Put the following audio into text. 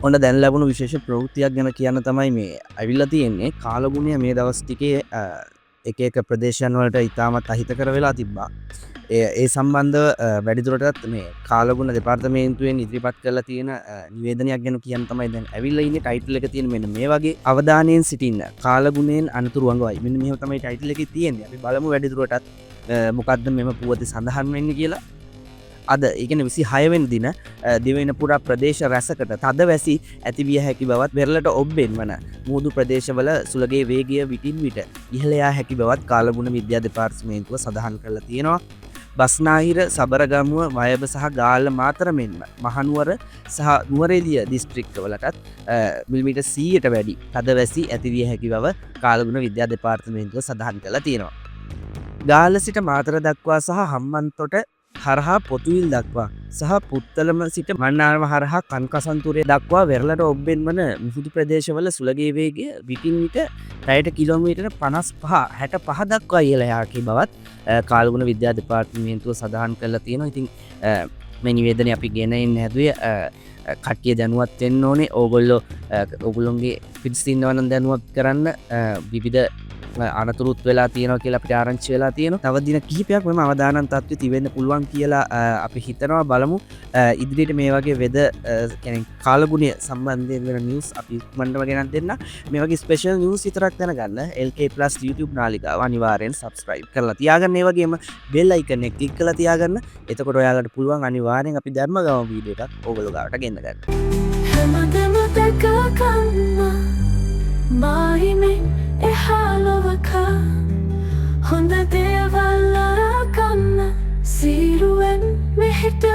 ඔන්න දැන් ලැබුණු විශේෂ ප්‍රවෘත්තියක් ගැන කියන්න තමයි මේ ඇවිල්ලා තියෙන්නේ. කාලගුණය මේ දවස් ටිකේ එක එක ප්‍රදේශයන් වලට ඉතාමත් අහිතකර වෙලා තිබ්බා. ඒ සම්බන්ධව වැඩිදුරටත් මේ කාලගුණ දෙපාර්තමේන්තුවෙන් ඉදිරිපත් කරලා තියෙන නිවේදනයක් ගැන කියන්න තමයි දැන් ඇවිල්ලා ඉන්නේ. ටයිටල් එක තියෙන මෙන්න මේ වගේ: අවධානයෙන් සිටින්න, කාලගුණයෙන් අනතුරු අඟවයි. මෙන්න මෙහෙම තමයි ටයිටල් එකේ තියෙන්නේ. අපි බලමු වැඩිදුරටත් මොකද්ද මෙම පුවතේ සඳහන් වෙන්නේ කියලා. අද ඒ කියන්නේ 26 වෙනි දින දිවයින පුරා ප්‍රදේශ රැසකට තද වැසි ඇතිවිය හැකි බවත්, වෙරළට ඔබ්බෙන් වන මුහුදු ප්‍රදේශවල සුළඟේ වේගය විටින් විට ඉහළ යා හැකි බවත් කාලගුණ විද්‍යා දෙපාර්තමේන්තුව සඳහන් කරලා තියෙනවා. බස්නාහිර, සබරගමුව, වයඹ සහ ගාල්ල මාතර මෙන්ම මහනුවර සහ නුවරඑළිය දිස්ත්‍රික්කවලටත් මිලිමීටර් 100ට වැඩි තද වැසි ඇතිවිය හැකි බව කාලගුණ විද්‍යා දෙපාර්තමේන්තුව සඳහන් කරලා තියෙනවා. ගාල්ල සිට මාතර දක්වා සහ හම්බන්තොට හරහා පොතුවිල් දක්වා සහ පුත්තලම සිට මන්නාරම හරහා කන්කසන්තුරය දක්වා වෙරළට ඔබ්බෙන් වන මුහුදු ප්‍රදේශවල සුළඟේ වේගය විටින් විට පැයට කිලෝමීටර 55 65 දක්වා ඉහළ යා හැකි බවත් කාලගුණ විද්‍යා දෙපාර්තමේන්තුව සඳහන් කරලා තියෙනවා. ඉතින් මේ නිවේදනය අපි ගෙන එන්න හැදුවේ කට්ටිය දැනුවත් වෙන්න ඕනේ. ඕගොල්ලොන්ගේ පිරිස ඉන්නවා නම් දැනුවත් කරන්න. විවිධ අනතුරුත් වෙලා තියෙනවා කියලා අපිට ආරංචි වෙලා තියෙනවා. තව දින කිහිපයක් මෙම අවදානම් තත්ත්වය තිබෙන්න පුළුවන් කියලා අපි හිතනවා. බලමු. ඉදිරියට මේ වගේ වෙද කියන්නේ කාලගුණය සම්බන්ධයෙන් වෙන නිවුස් අපි ඉක්මනටම ගෙනත් දෙන්න. මේ වගේ ස්පෙෂල් නිවුස් විතරක් දැනගන්න LK Plus YouTube නාලිකාව අනිවාර්යෙන් subscribe කරලා තියාගන්න. ඒ වගේම බෙල් අයිකන් එක ක්ලික් කරලා තියාගන්න. එතකොට ඔයාලට පුළුවන් අනිවාර්යෙන් අපි දැම්ම ගමන් වීඩියෝ එකක් ඕගොල්ලෝ ගාවට ගෙන්න ගන්න. හැමදම දැක ගන්න මාහිමින් එහා ලොවක හොඳ දේවල් අරගන්න සීරුවෙන් මෙහෙට.